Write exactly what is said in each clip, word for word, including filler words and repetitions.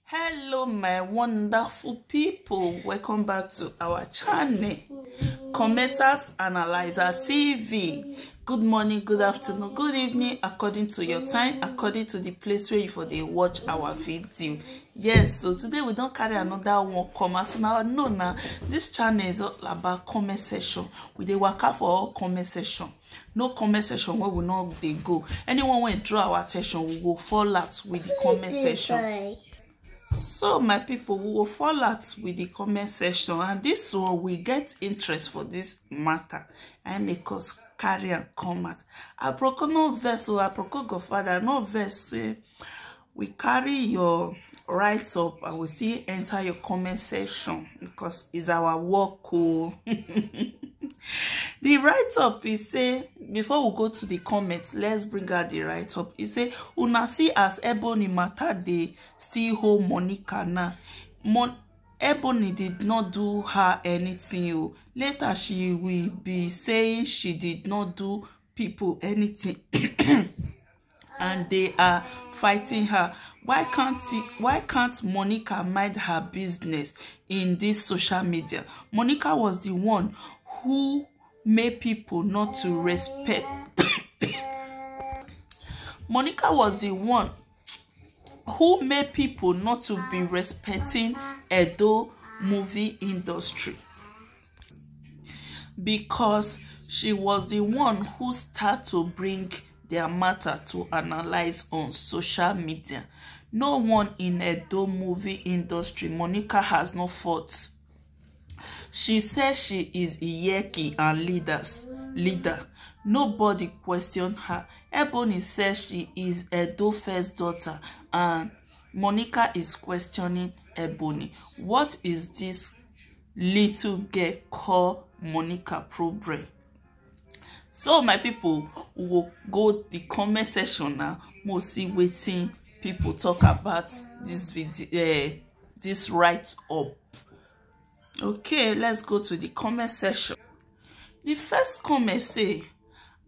Hello, my wonderful people. Welcome back to our channel, Commenters Analyzer T V. Good morning, good afternoon, good evening, according to your time, according to the place where you for dey watch our video. Yes, so today we don carry another one come. As una know now, this channel is all about comment section. We dey waka for all comment section. No comment section where we no dey go. Anyone wey draw our attention, we go fall out with the comment section. So, my people, we will fall out with the comment section, and this one, we get interest for this matter. I make us carry and come out. Aproko no vex o, Aproko godfather no vex, say we carry your write up and we still enter your comment section because it's our work o. The write up is say, before we go to the comments, let's bring out the write up. E say, una see as Ebony matter dey still hold Monica now. Mon Ebony did not do her anything o. Later she will be saying she did not do people anything. And they are fighting her. Why can't he, why can't Monica mind her business in this social media? Monica was the one who made people not to respect. Monica was the one who made people not to be respecting Edo movie industry, because she was the one who start to bring their matter to analyze on social media. No one in Edo movie industry, Monica has no fault. She says she is Iyeki and leaders leader. Nobody question her. Ebony says she is Edo first daughter, and Monica is questioning Ebony. What is this little girl call Monica problem? So, my people, we will go the comment section now. We'll see wetin people talk about this video, uh, this write up. Okay, let's go to the comment section. The first comment say,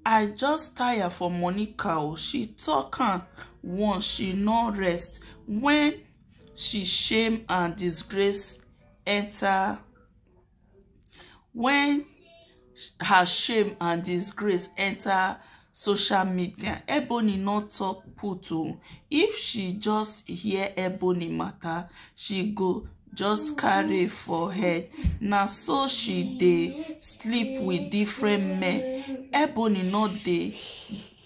"I just tire for Monica o. She talk am once, she no rest. When she shame and disgrace enter, when her shame and disgrace enter social media, Ebony no talk put o. If she just hear Ebony matter, she go just carry for head. Na so she dey sleep with different men. Ebony no dey,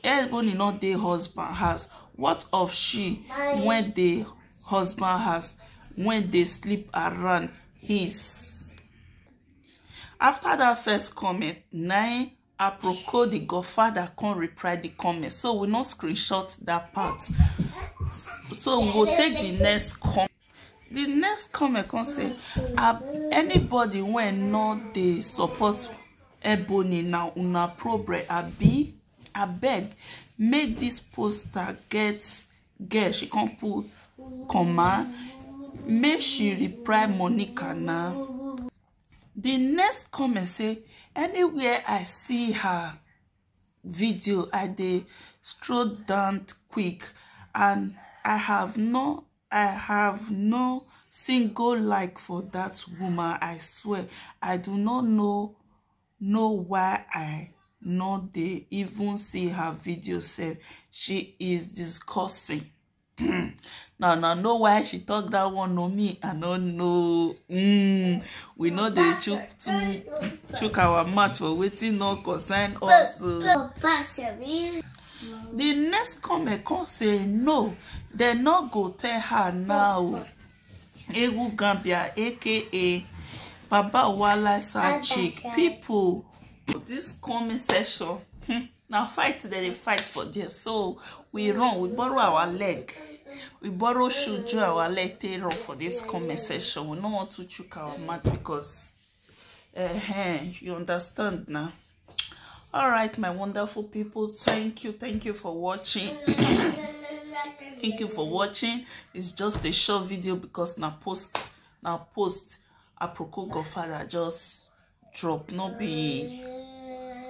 Ebony no dey husband house. What of she when dey husband house, when dey sleep around his?" After that first comment, nine Aproko the godfather come reply the comment, so we no screenshot that part. So we go take the next comment. The next comment come say, "Ab-, anybody wey no dey support Ebony, na una problem abi? Abeg, make this poster get girl," she come put comma, "make she reply Monica now." The next comment say, "Anywhere I see her video, I dey scroll down quick, and I have no, I have no single like for that woman. I swear, I do not know, know why I no dey even see her video sef. She is disgusting." Now, now, know why she talk that one, no me, I no know. Mm, we no dey chook, chook our mouth for wetin no concern us o. The next comment come say, "No, dem no go tell her now o." Ewu Gambia, A K A Baba Wala side chick. People, this comment section, hmm, na fight dem dey fight for there. So we run, we borrow our leg. We borrow shoe, join our leg, take run for this comment section. We no want to chook our mouth because, uh, you understand now. All right, my wonderful people, thank you, thank you for watching. Thank you for watching. It's just a short video because na post, na post Aproko godfather just drop, no be,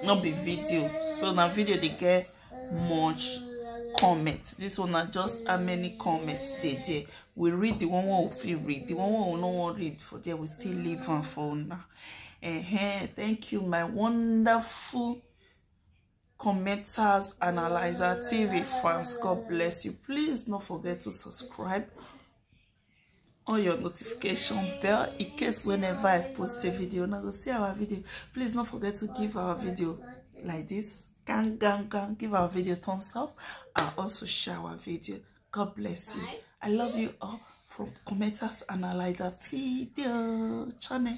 no be video. So na video dey get much comment. This one na just how many comments dey there. We read the one we fit read, the one we no wan read for there, we still leave am for una. Uh-huh. Thank you, my wonderful Commenters Analyzer T V fans. God bless you. Please don't forget to subscribe on your notification bell in case whenever I post a video, now go see our video. Please don't forget to give our video like this. Gang, gang, gang. Give our video thumbs up and also share our video. God bless you. I love you all from Commenters Analyzer Video channel.